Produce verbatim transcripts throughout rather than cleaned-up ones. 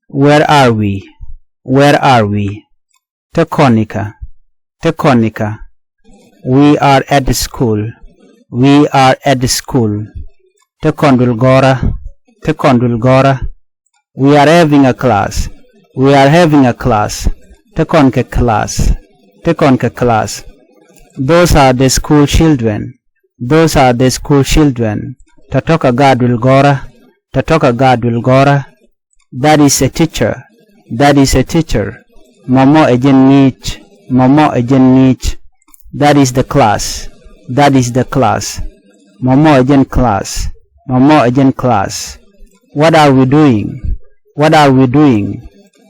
Where are we? Where are we? Te kɔn ikä? Te kɔn ikä? We are at school. We are at school. Te kɔn duël gɔ̱rä. Te kɔn duël gɔ̱rä. We are having a class. We are having a class. Te kɔn kɛ class. Te kɔn kɛ class. Those are the school children. Those are the school children. Tɔ̱tɔ̱ kɛ gaat duël gɔ̱rä. Tɔ̱tɔ̱ kɛ gaat duël gɔ̱rä. That is a teacher. That is a teacher. Mɔmɔ ɛ jɛn ŋi̱i̱c. Mɔmɔ ɛ jɛn ŋi̱i̱c. That is the class. That is the class. Mɔmɔ ɛ jɛn class. Mɔmɔ ɛ jɛn class. What are we doing? What are we doing?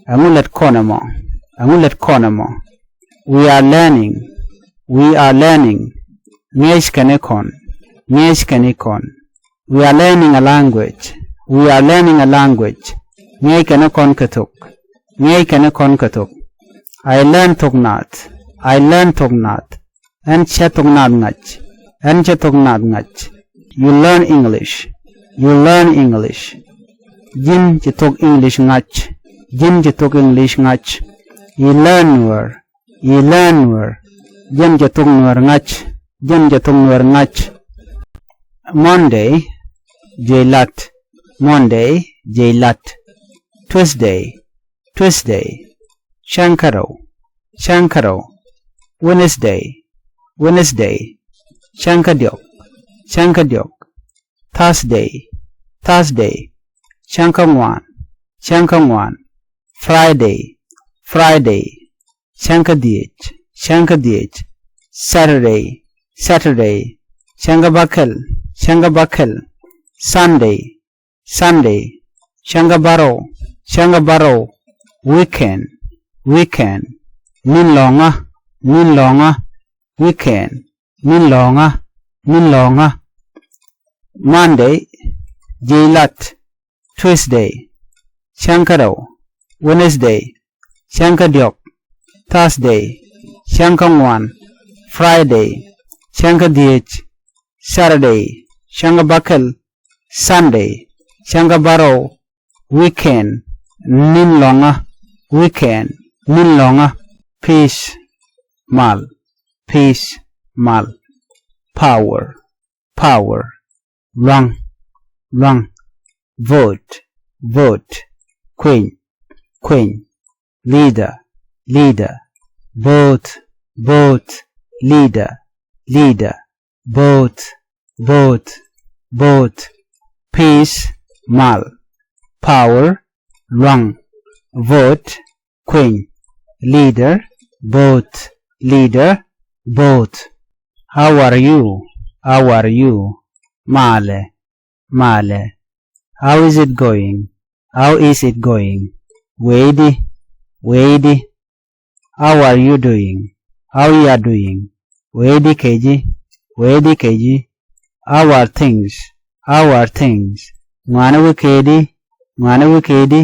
Ɛŋu lät kɔn ɛmɔ? Ɛŋu lät kɔn ɛmɔ? We are learning. We are learning. Ŋi̱eec kɛn i̱ kɔn. Ŋi̱eec kɛn i̱ kɔn. We are learning a language. We are learning a language. Ŋi̱eec kɛn i̱ kɔn kɛ thok. Ŋi̱eec kɛn i̱ kɔn kɛ thok. I learn thok naath. I learn thok naath. Ɣän cä thok naath ŋa̱c. Ɣän cä thok naath ŋa̱c. You learn English. You learn English. Ji̱n ci thok English ŋa̱c. Ji̱n ci thok English ŋa̱c. I̱ learn Nuer. I̱ learn Nuer. Jɛn cɛ thok Nuer ŋa̱c. Jɛn cɛ thok Nuer ŋa̱c. Monday, jiɛc lat. Monday, jiɛc lat. Tuesday, Tuesday. Cäŋ kä rɛw. Cäŋ kä rɛw. Wednesday, Wednesday. Cäŋ kä diɔk. Cäŋ kä diɔk. Thursday, Thursday. Cäŋ kä ŋuan. Cäŋ kä ŋuan. Friday, Friday. Cäŋ kä dhiec. Cäŋ kä dhiec. Saturday, Saturday. Cäŋ kä bäkɛl. Cäŋ kä bäkɛl. Sunday, Sunday. Cäŋ kä bärɔw. Cäŋ kä bärɔw. Weekend, weekend. Ni̱n lɔ̱ŋä. Ni̱n lɔ̱ŋä. Weekend. Ni̱n lɔ̱ŋä. Ni̱n lɔ̱ŋä. Monday, jiɛc lat. Tuesday, cäŋ kä rɛw. Wednesday, cäŋ kä diɔk. Thursday, cäŋ kä ŋuan. Friday, cäŋ kä dhiec. Saturday, cäŋ kä bäkɛl. Sunday, cäŋ kä bärɔw. Weekend, ni̱n lɔ̱ŋä. Weekend, ni̱n lɔ̱ŋä. Peace, mal. Peace, mal. Power, power. Luaŋ, luaŋ. Vote, vote. Kueny, kueny. Leader, leader. Both, both. Leader, leader. Both, both, both. Peace, mal. Power, luaŋ. Vote, kueny. Leader, both. Leader, both. How are you? How are you? Malɛ, malɛ. How is it going? How is it going? Wecdi, wecdi. How are you doing? How you are doing? Wecdi kɛ ji̱, wecdi kɛ ji̱. How are things? How are things? Ŋɔaani wä kɛ di, ŋɔaani wä kɛ di.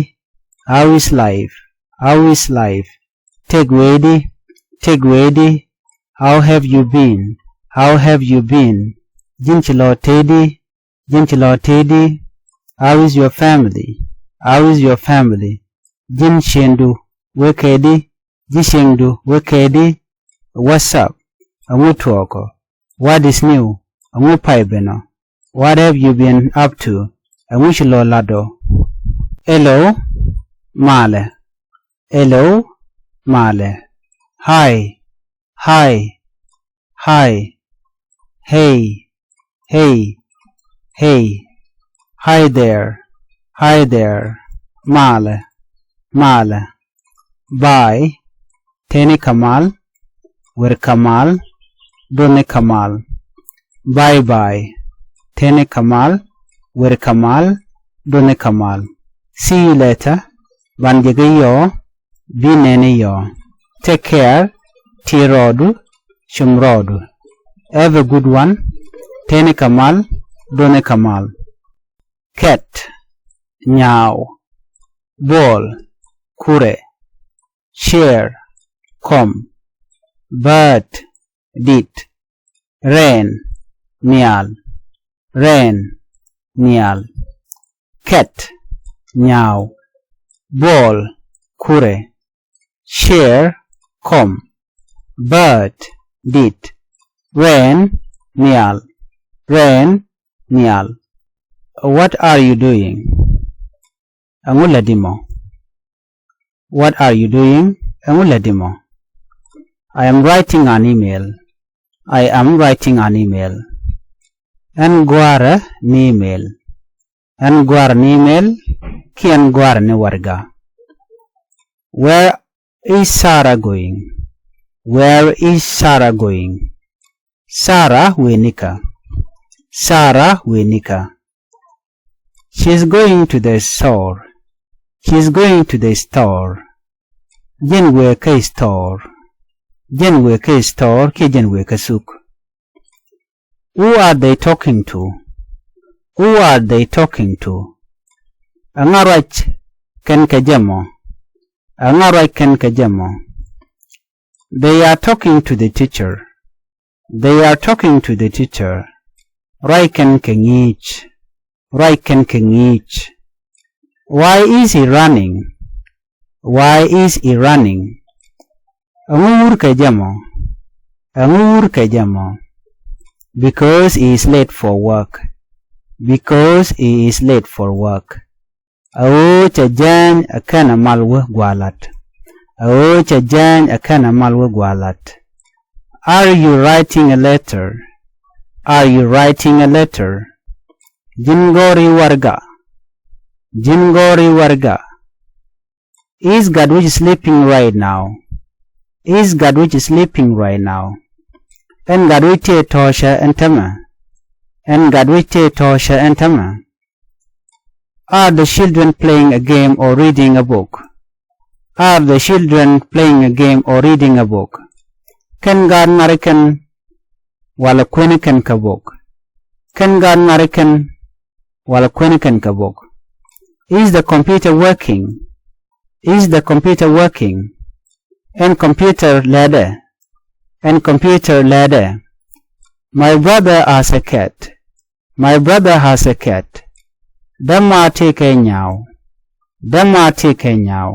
How is life? How is life? Tëk wecdi, tëk wecdi. How have you been? How have you been? Ji̱n ci lɔ tëë di, ji̱n ci lɔ tëë di. How is your family? How is your family? Ji̱n ciëŋdu wä kɛ di, ji̱ ciëŋdu wä kɛ di. What's up? Ɛŋu tuɔɔkɔ? What is new? Ɛŋu pay ben ɔ? What have you been up to? Ɛŋu ci lɔ lat ɔ? Hello, malɛ. Hello, malɛ. Hi, hi, hi. Hey, hey, hey. Hi there, hi there. Malɛ, malɛ. Bye, tëëni kɛ mal, wer kɛ mal, duni kɛ mal. Bye bye, tëëni kɛ mal, wer kɛ mal, duni kɛ mal. See you later, ban jɛ kɛ yɔɔ, bi nɛni yɔɔ. Take care, ti rɔɔdu, cum rɔɔdu. Have a good one, tëëni kɛ mal, duni kɛ mal. Cat, nyaaw. Ball, kurɛ. Chair, kɔm. Bird, dit. Rain, nhial. Rain, nhial. Cat, nyaaw. Ball, kurɛ. Chair, kɔm. Bird, dit. Rain, nhial. Rain, nhial. What are you doing? Ɛŋu lätdi mɔ? What are you doing? Ɛŋu lätdi mɔ? I am writing an email. I am writing an email. Ɛn gɔ̱a̱rä ni email. Ɛn gɔ̱a̱rä ni email kiɛ ɛn gɔ̱a̱rä ni warɛga. Where is Sarah going? Where is Sarah going? Sarah wëë nikä. Sarah wëë nikä. She is going to the store. She is going to the store. Jɛn wëë kä store. Jɛn wëë kä store kiɛ jɛn wëë kä thuk. Who are they talking to? Who are they talking to? Ɛŋa ruac kɛn kɛ jɛ mɔ? Ɛŋa ruac kɛn kɛ jɛ mɔ? They are talking to the teacher. They are talking to the teacher. Ruac kɛn kɛ ŋi̱i̱c. Ruac kɛn kɛ ŋi̱i̱c. Why is he running? Why is he running? Ɛŋu wur kɛ jɛ mɔ? Ɛŋu wur kɛ jɛ mɔ? Because he is late for work. Because he is late for work. A ɣöö cɛ jääny ɛ kɛn ɛ mal wä gua̱a̱ lat. A ɣöö cɛ jääny ɛ kɛn ɛ mal wä gua̱a̱ lat. Are you writing a letter? Are you writing a letter? Ji̱n gɔ̱ri warɛga. Ji̱n gɔ̱ri warɛga. Is Gatwec sleeping right now? Is Gatwec sleeping right now? Ɛn Gatwec tëë tɔ̱ɔ̱cä ɛn tämɛ. Ɛn Gatwec tëë tɔ̱ɔ̱cä ɛn tämɛ. Are the children playing a game or reading a book? Are the children playing a game or reading a book? Kɛn gaat ŋa̱ri kɛn walɛ kuɛni kɛn kä bok. Kɛn gaat ŋa̱ri kɛn walɛ kuɛni kɛn kä bok. Is the computer working? Is the computer working? Ɛn computer lɛdɛ. Ɛn computer lɛdɛ. My brother has a cat. My brother has a cat. Däma tëë kɛ nyaaw. Däma tëë kɛ nyaaw.